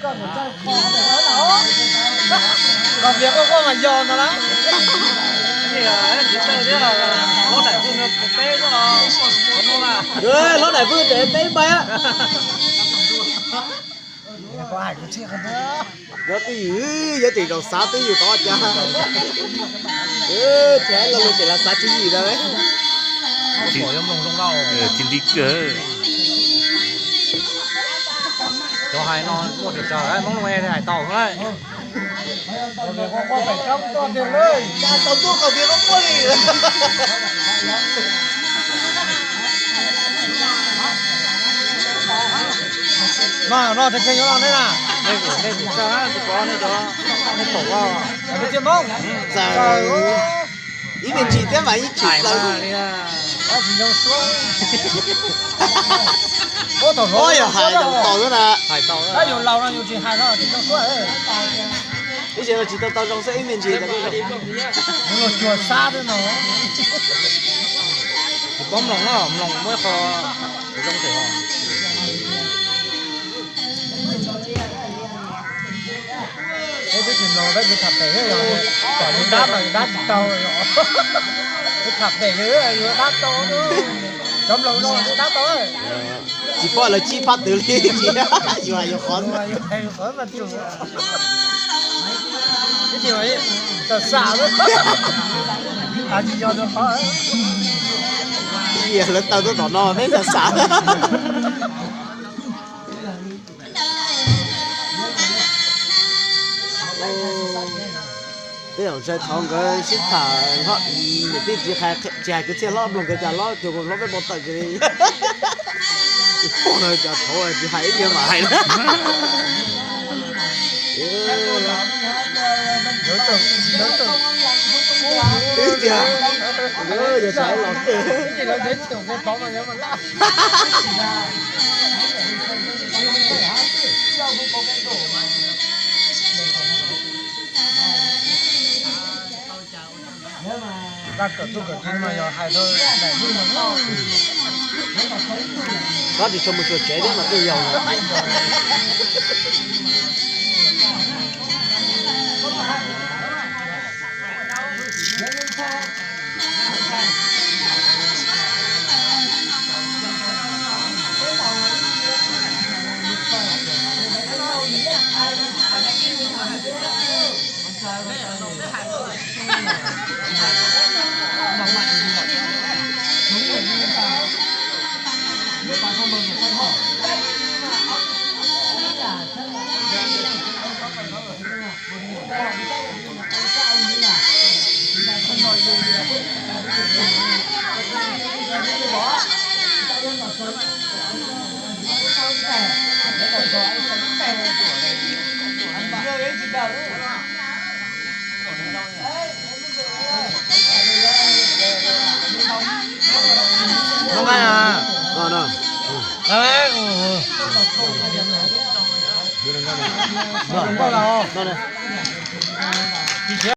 Koj mus txawj kho ntawd los, koj vias koj quaj mas yog ntag lauj. Tsis txawj thiab, hlob daim pwj teb xwb los. Hlob daim pwj tseem teb npaig. Yog twj ywm, yog tim zaum xav twj ywm tod cas. Thiab lo lus ces los xav tswv yim ntawd. Tsis nti kawg. Cov hais no muaj tsis tsawg, Hmoob Luj hais tau. No, no, tseem yuav los nej na. Nej kuj tsis pom nej cov, nej pom, txawm ib me ntsis thiab mas yeej tsis txawj li. Ua thaum no yog hais tau xwb na. Hais tau, yus laus no yus tsis hais no tsis zoo suab. Ib txhia no tsis tau tau zoo xwb, ib me ntsis. Yus los cuag sab thiab no. Tsis paub mloog no, mloog muaj ib qho zoo thiab. Peb twb tsis mloog dab tsi tham pem thiab, yog kom yus dab mas yus dab tsis tau, yus tham pem yus dab tau, cov mloog no yus dab tau. Tsis pom lawv cib phab twg li, yus hais yus qhov, yus hais yus qhov mas tsum. Ib txhia mas xam xam xwb, hais tsis yog tus qhov. Yog lawv taw tuaj tom no peb xav xav. Tej zaum ntshai thov nkawd sib tham, niam tij tsis hais, tsis hais kwv txhiaj hlob mloog nkawd cas hlob cuag hlob peb npau taws kiag li. Pog no cas thov tsis hais ib yam mam hais na. Ib tiag, yog tsis hais los tej. Koj tsis tshua mus xyuas tsev thiab mas twb yog.